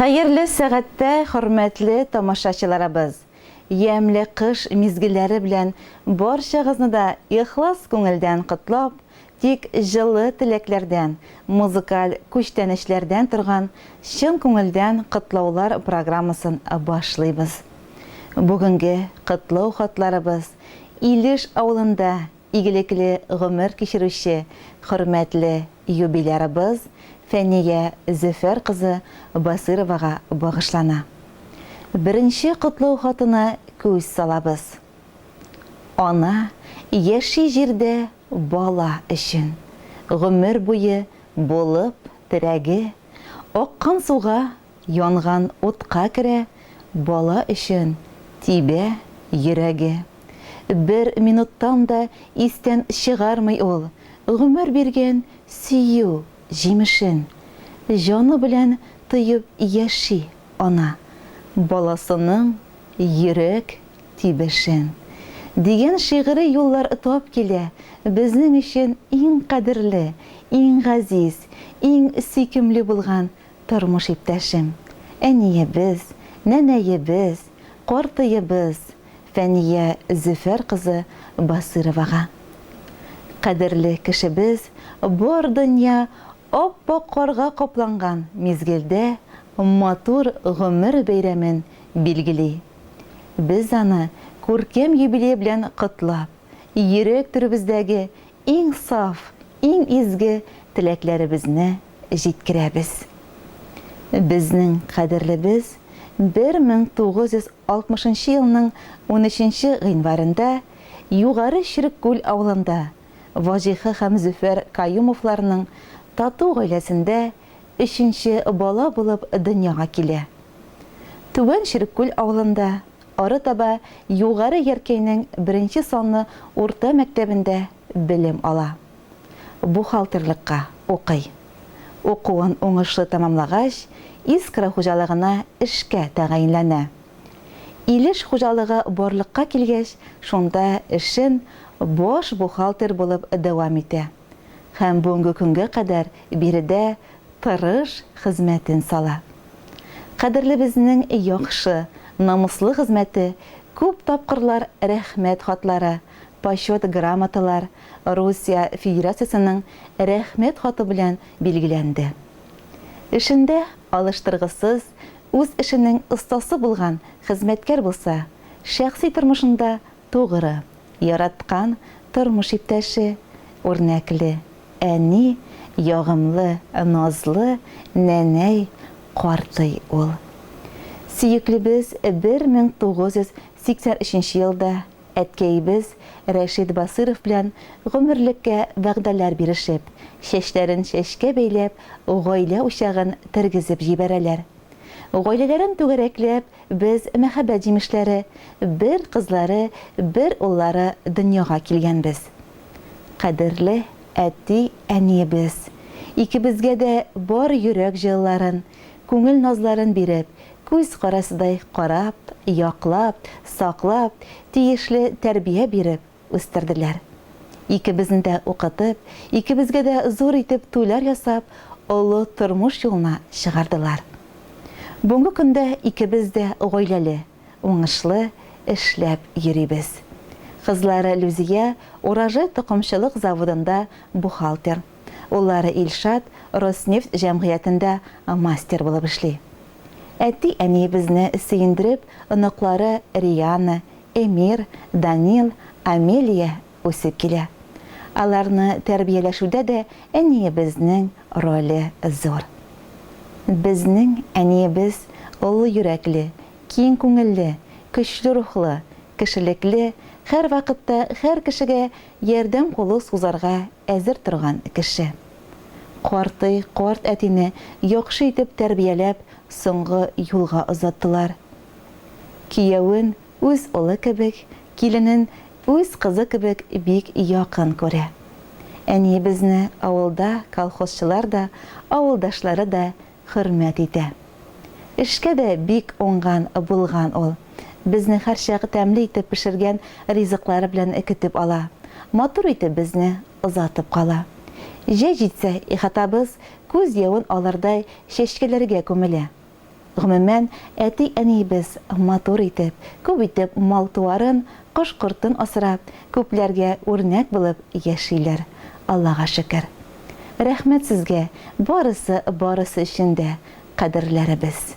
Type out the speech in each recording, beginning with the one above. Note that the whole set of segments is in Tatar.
Хәерле сәгатьтә, хөрмәтле тамашачыларыбыз! Ямьле кыш мизгелләре белән барчагызны да ихлас күңелдән котлап, тик җылы теләкләрдән, музыкаль күчтәнәчләрдән торган чын күңелдән котлаулар программасын башлыйбыз. Бүгенге котлау хатларыбыз Илеш авылында игелекле гомер кичерүче хөрмәтле юбилярыбыз Фәния Зөфәр кызы Басыйровага багышлана. Беренче котлау хатына күз салабыз. Ана яши җирдә бала өчен, Гомер буе булып терәге, Аккан суга, янган утка керә, Бала өчен тибә йөрәге. Бер минуттан да истән чыгармый ул Гомер биргән сөю җимешен. Җаны белән тоеп яши ана Баласының йөрәк тибешен. Дигән шигъри юллар тап килә безнең өчен иң кадерле, иң газиз, иң сөйкемле булган тормыш иптәшем, әниебез, нәнәебез, картыебыз Фәния Зөфәр кызы Басыйровага. Кадерле кешебез бар дөнья ап-ак карга капланган мизгелдә матур гомер бәйрәмен билгели. Без аны күркәм юбилее белән котлап, йөрәк түребездәге иң саф, иң изге теләкләребезне җиткерәбез. Безнең кадерлебез 1960 нчы елның унөченче гыйнварында Югары Череккүл авылында Ваҗиһа һәм Зөфәр Каюмовларның тату гаиләсендә өченче бала булып дөньяга килә. Түбән Череккүл авылында, арытаба Югары Яркәйнең беренче санлы урта мәктәбендә белем ала. Бухгалтерлыкка укый. Укуын уңышлы тәмамлагач, Искра хуҗалыгына эшкә тәгаенләнә. Илеш хуҗалыгы барлыкка килгәч, шунда эшен баш бухгалтер булып дәвам итә. Һәм бүгенге көнгә кадәр биредә тырыш хезмәтен сала. Кадерлебезнең яхшы, намуслы хезмәте күп тапкырлар Рәхмәт хатлары, Почет грамоталар, Русия Федерациясенең Рәхмәт хаты белән билгеләнде. Эшендә алыштыргысыз, үз эшенең остасы булган хезмәткәр булса, шәхси тормышында Тугры, яраткан тормыш иптәше, үрнәкле әни, ягымлы, назлы нәнәй, картый ул. Сөеклебез 1983 нче елда әткәебез Рәшит Басыйров белән гомерлеккә вәгъдәләр бирешеп, чәчләрен чәчкә бәйләп, гаилә учагын тергезеп җибәрәләр. Гаиләләрен түгәрәкләп, Без мәхәббәт җимешләре, бер кызлары, бер уллары дөньяга килгәнбез. Кадерле әти-әниебез, икебезгә дә бар йөрәк җылыларын, күңел назларын биреп, күз карасыдай карап, яклап, саклап, тиешле тәрбия биреп үстерделәр. Икебезне дә укытып, икебезгә дә зур итеп туйлар ясап, олы тормыш юлына чыгардылар. Бүгенге көндә икебез дә гаиләле, уңышлы эшләп йөрибез. Кызлары Люзия Урожай токымчылык заводында бухгалтер, уллары Илшат Роснефть җәмгыятендә мастер булып эшли. Әти-әниебезне сөендереп, оныклары Риана, Эмир, Данил, Амелия үсеп килә. Аларны тәрбияләшүдә дә әниебезнең роле зур. Безнең әниебез олы йөрәкле, киң күңелле, көчле рухлы, кешелекле, һәрвакытта һәр кешегә ярдәм кулы сузарга әзер торган кеше. Картый карт әтине яхшы итеп тәрбияләп соңгы юлга озаттылар. Киявен үз улы кебек, киленен үз кызы кебек бик якын күрә. Әниебезне авылда колхозчылар да, авылдашлары да хөрмәт итә. Эшкә дә бик уңган, булган ул. Безне һәрчак тәмле итеп пешергән ризыклары белән көтеп ала, матур итеп безне озатып кала. Җәй җитсә, ихатабыз күз явын алырдай чәчкәләргә күмелә. Гомумән, әти-әниебез матур итеп, күп итеп мал-туарын, кош-кортын асрап, күпләргә үрнәк булып яшиләр, Аллага шөкер. Рәхмәт сезгә барысы барысы өчен дә, кадерләребез.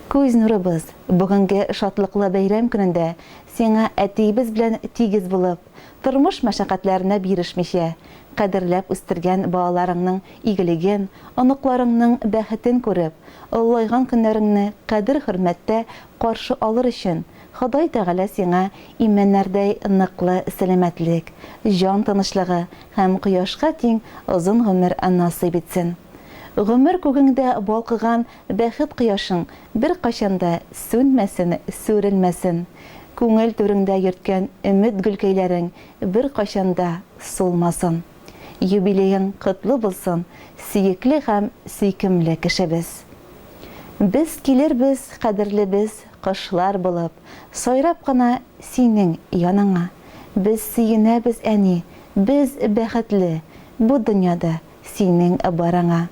Күз нурыбыз, бүгенге шатлыклы бәйрәм көнендә сиңа әтиебез белән тигез булып, тормыш мәшәкатьләренә бирешмичә, кадерләп үстергән балаларыңның игелеген, оныкларыңның бәхетен күреп, олылайган көннәреңне кадер-хөрмәттә каршы алыр өчен, Ходай Тәгалә сиңа имәннәрдәй ныклы сәламәтлек, җан тынычлыгы һәм кояшка тиң озын гомер насыйп итсен. Гомер күгеңдә балкыган бәхет кояшың беркайчан да сүнмәсен, сүрелмәсен. Күңел түреңдә йөрткән өмет гөлкәйләрең беркайчан да сулмасын. Юбилеең котлы булсын, сөекле һәм сөйкемле кешебез! Без килербез, кадерлебез, кошлар булып, сайрап кына синең яныңа. Без сөенәбез, әни, без бәхетле, бу дөньяда синең барыңа.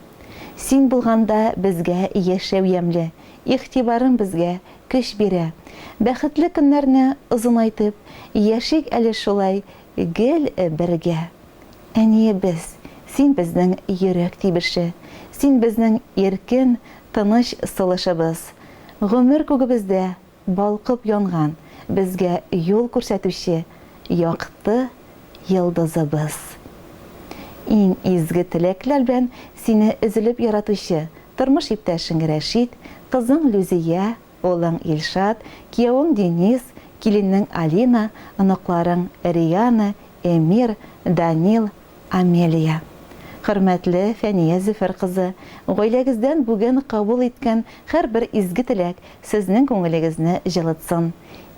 Син булганда безгә яшәү ямьле, игътибарың безгә көч бирә. Бәхетле көннәрне озынайтып, яшик әле шулай гел бергә. Әниебез, син безнең йөрәк тибеше, син безнең иркен, тыныч сулышыбыз. Гомер күгебездә балкып янган, безгә юл күрсәтүче якты йолдызыбыз. Иң изге теләкләр белән сине өзелеп яратучы тормыш иптәшең Рәшит, кызың Люзия, улың Илшат, киявең Денис, киленең Алина, оныкларың Риана, Эмир, Данил, Амелия. Хөрмәтле Фәния Зөфәр кызы, гаиләгездән бүген кабул иткән һәрбер изге теләк сезнең күңелегезне җылытсын.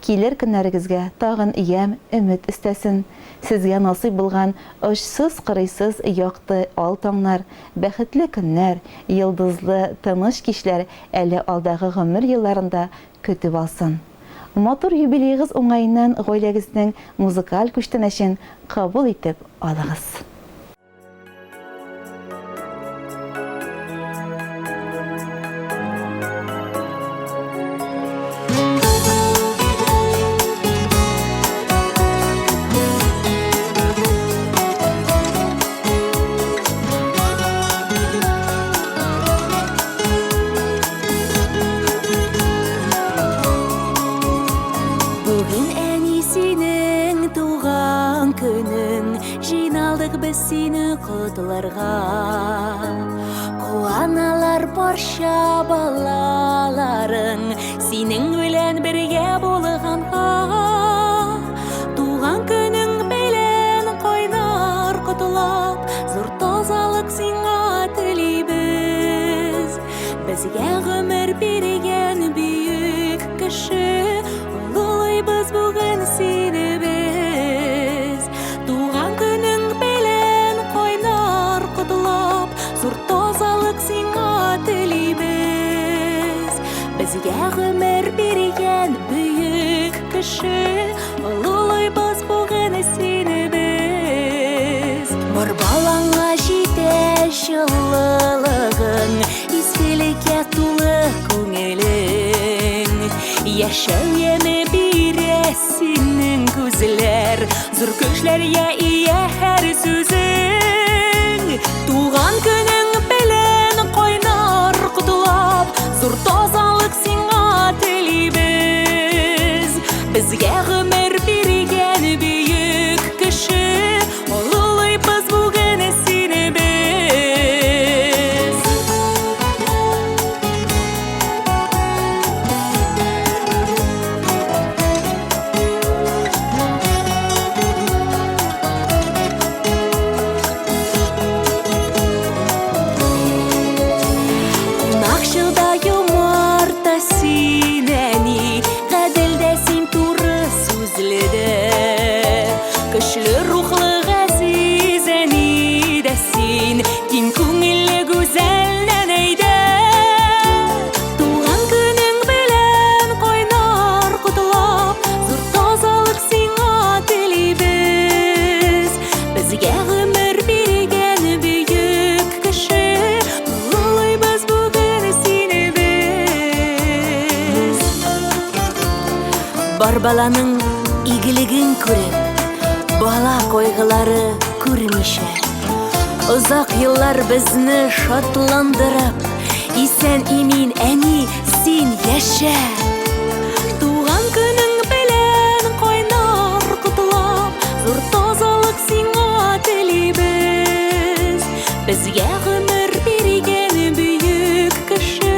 Килер көннәрегезгә тагын ямь, өмет өстәсен. Сезгә насыйп булган очсыз-кырыйсыз якты ал таңнар, бәхетле көннәр, йолдызлы тыныч кичләр әле алдагы гомер елларында көтеп алсын. Матур юбилеегыз уңаеннан гаиләгезнең музыкаль күчтәнәчен кабул итеп алыгыз. Бүген әни синең туган көнең, Җыйналдык без сине котларга. Куаналар барча балаларың, Синең белән бергә булганга. Туган көнең белән кайнар котлап, Зур тазалык сиңа телибез. Безгә гомер биргән бөек кеше, Олылыйбыз бүген сине без. Туган көнең белән кайнар котлап, Зур тазалык сиңа телибез. Безгә гомер биргән бөек кеше, Олылыйбыз бүген сине без. Бар балаңа җитә җылылыгың, Изгелеккә тулы күңелең. Яшәү яме бирә синең күзләр, Зур көчләргә ия һәр сүзең. Туган көнең белән кайнар котлап, Зур тазалык сиңа телибез. Безгә гомер биргән бөек кеше, Олылыйбыз бүген сине без. Кунакчыл да юмарт та син, әни, Гадел дә син, туры Бар баланың игелеген күреп, бала кайгылары күрмичә, озак еллар безне шатландырып, исән-имин, әни, син яшә! Туган көнең белән кайнар котлап, зур тазалык сиңа телибез. Безгә гомер биргән бөек кеше,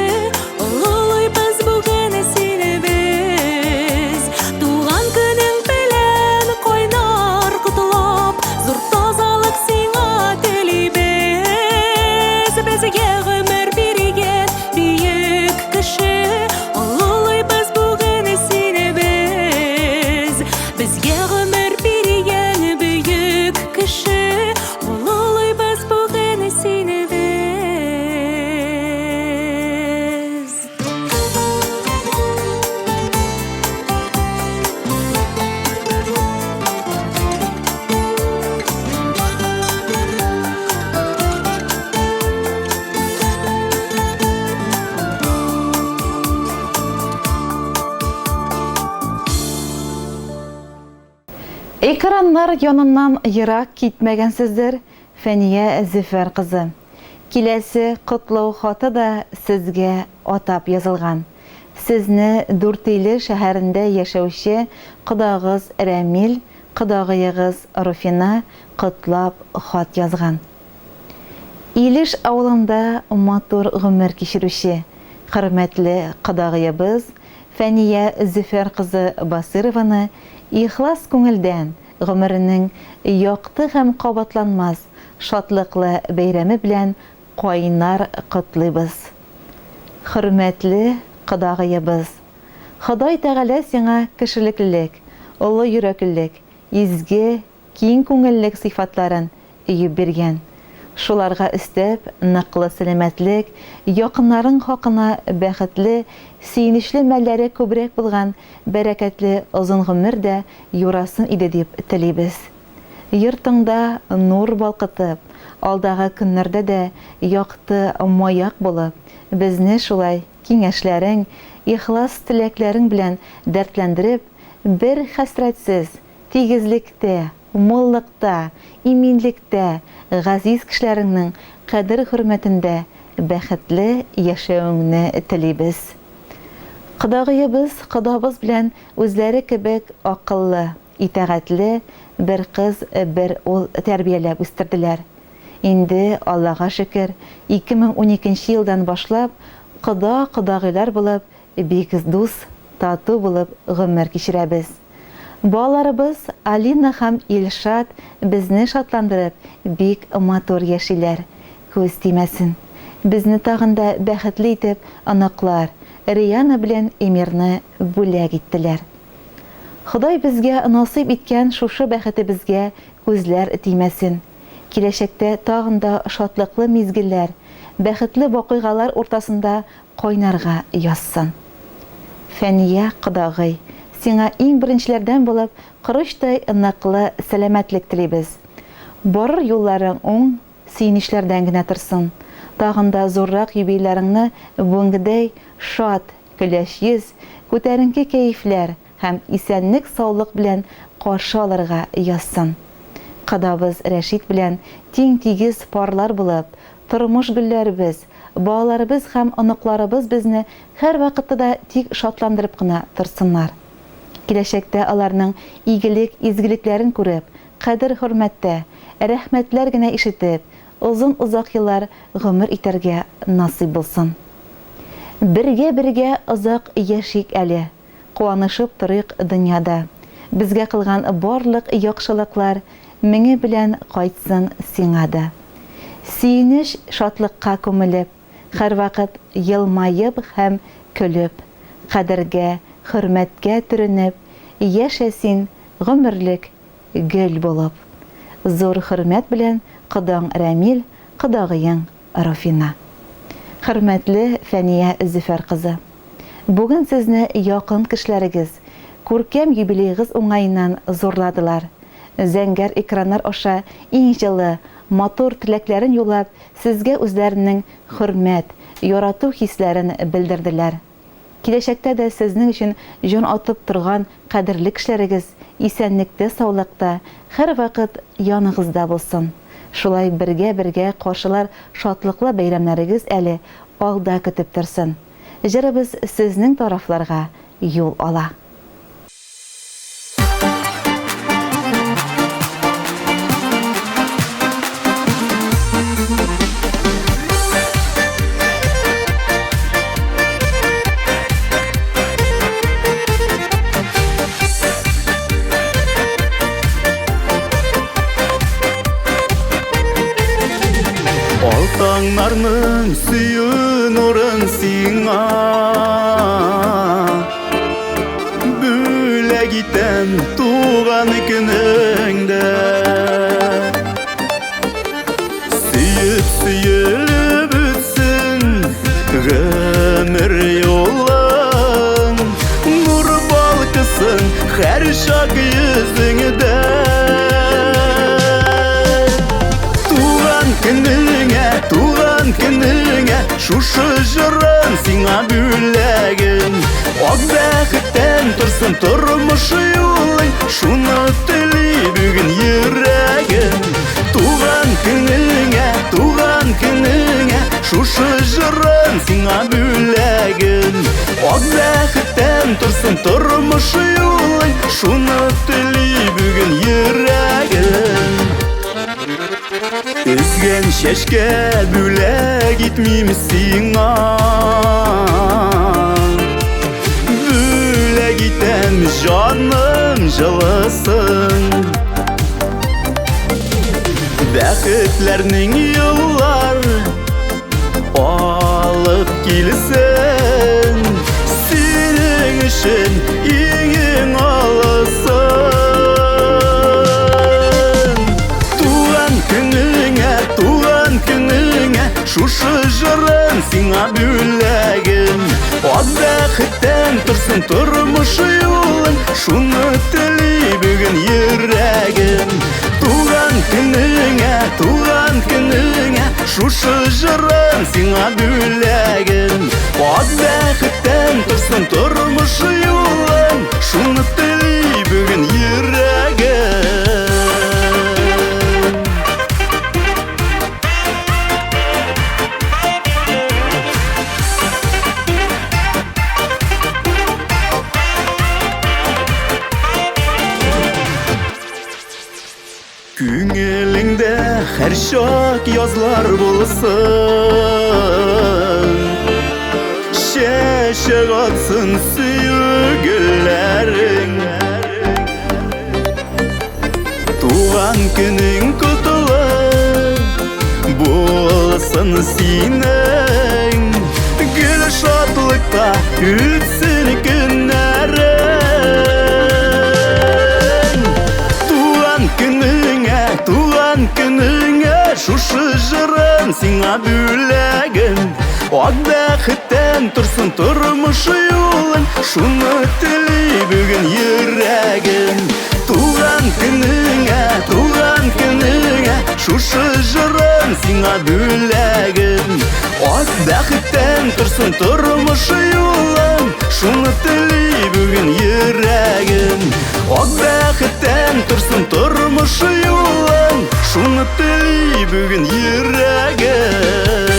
Олылыйбыз бүген сине без. Туган көнең белән кайнар котлап, зур тазалык сиңа телибез. Безгә гомер биргән бөек кеше, олылыйбыз бүген сине без. Безгә гомер биргән бөек кеше, олылыйбыз бүген сине без. Экраннар яныннан ерак китмәгәнсездер, Фәния Зөфәр кызы. Киләсе котлау хаты да сезгә атап язылган. Сезне Дүртөйле шәһәрендә яшәүче кодагыз Рәмил, кодагыегыз Руфина котлап хат язган. Илеш авылында матур гомер кичерүче хөрмәтле кодагыебыз Фәния Зөфәр кызы Басыйрованы ихлас күңелдән гомеренең якты һәм кабатланмас шатлыклы бәйрәме белән кайнар котлыйбыз. Хөрмәтле кодагыебыз! Ходай Тәгалә сиңа кешелеклелек, олы йөрәклелек, изге, киң күңеллек сыйфатларын өеп биргән. Шуларга өстәп, ныклы сәламәтлек, якыннарың хакына бәхетле, сөенечле мәлләре күбрәк булган бәрәкәтле озын гомер дә юрасын иде дип телибез. Йортыңда нур балкытып, алдагы көннәрдә дә якты маяк булып, безне шулай киңәшләрең, ихлас теләкләрең белән дәртләндереп, бер хәсрәтсез, тигезлектә, муллыкта, иминлектә, газиз кешеләреңнең кадер-хөрмәтендә бәхетле яшәвеңне телибез. Кодагыебыз кодабыз белән үзләре кебек акыллы, итагатьле бер кыз, бер ул тәрбияләп үстерделәр. Инде, Аллага шөкер, 2012 нче елдан башлап кода-кодагыйлар булып Бик дус, тату булып гомер кичерәбез. Балаларыбыз Алина һәм Илшат безне шатландырып, бик матур яшиләр. Күз тимәсен. Безне тагын да бәхетле итеп оныклар, Риана белән Эмирны бүләк иттеләр. Ходай безгә насыйп иткән шушы бәхетебезгә күзләр тимәсен. Киләчәктә тагын да шатлыклы мизгелләр, бәхетле вакыйгалар уртасында кайнарга язсын. Фәния кодагый, сиңа иң беренчеләрдән булып корычтай ныклы сәламәтлек телибез. Барыр юлларың уң, сөенечләрдән генә торсын. Тагын да зуррак юбилейларыңны бүгенгедәй шат, көләч йөз, күтәренке кәефләр һәм исәнлек-саулык белән каршы алырга язсын. Кодабыз Рәшит белән тиң-тигез парлар булып, тормыш гөлләребез, Балаларыбыз һәм оныкларыбыз безне һәрвакытта да тик шатландырып кына торсыннар. Киләчәктә аларның игелек-изгелекләрен күреп, кадер-хөрмәттә, рәхмәтләр генә ишетеп, озын-озак еллар гомер итәргә насыйп булсын. Бергә-бергә озак яшик әле! Куанышып торыйк дөньяда. Безгә кылган барлык яхшылыклар Меңе белән кайтсын сиңа да. Сөенеч, шатлыкка күмелеп, Һәрвакыт елмаеп һәм көлеп, Кадергә, хөрмәткә төренеп, Яшә син гомерлек гөл булып. Зур хөрмәт белән кодаң Рәмил, кодагыең Руфина. Хөрмәтле Фәния Зөфәр кызы! Бүген сезне якын кешеләрегез, күркәм юбилеегыз уңаеннан зурладылар. Зәңгәр экраннар аша иң җылы, матур теләкләрен юллап, сезгә үзләренең хөрмәт, ярату хисләрен белдерделәр. Киләчәктә дә сезнең өчен җан атып торган кадерле кешеләрегез исәнлектә-саулыкта, һәрвакыт яныгызда булсын. Шулай бергә-бергә каршылар шатлыклы бәйрәмнәрегез әле алда көтеп торсын. Җырыбыз сезнең тарафларга юл ала. Ал таңнарның сөю нурын сиңа Бүләк итәм туган көнеңдә. Сөеп сөелеп үтсен гомер юлың, Нур балкысын һәр чак йөзеңдә. Туган көнеңә, туган көнеңә, Шушы җырым сиңа бүләгем. Ак бәхеттән торсын тормыш юлың, Шуны тели бүген йөрәгем. Туган көнеңә, туган көнеңә, Шушы җырым сиңа бүләгем. Ак бәхеттән торсын тормыш юлың, Шуны тели бүген йөрәгем. Өзгән чәчкә бүләк итмим сиңа, Бүләк итәм җаным җылысын. Бәхетләрнең еллар алып килсен, Синең өчен иң-иң алысын. Туган көнеңә, туган көнеңә, Шушы җырым сиңа бүләгем. Ак бәхеттән торсын тормыш юлың, Шуны тели бүген йөрәгем. Туган көнеңә, туган көнеңә, Шушы җырым сиңа бүләгем. Ак бәхеттән торсын тормыш юлың, Шуны тели бүген йөрәгем. Күңелеңдә һәрчак язлар булсын, Чәчәк атсын сөю гөлләрең. Туган көнең котлы булсын синең, Гел шатлыкта үтсен көннәрең. Туган көнеңә, туган көнеңә, Шушы җырым сиңа бүләгем. Ак бәхеттән торсын тормыш юлың, Шуны тели бүген йөрәгем. Туган көнеңә, туган көнеңә, Шушы җырым сиңа бүләгем. Ак бәхеттән торсын тормыш юлың, Шуны тели бүген йөрәгем. Ак бәхеттән торсын тормыш юлың, Шуны тели бүген йөрәгем.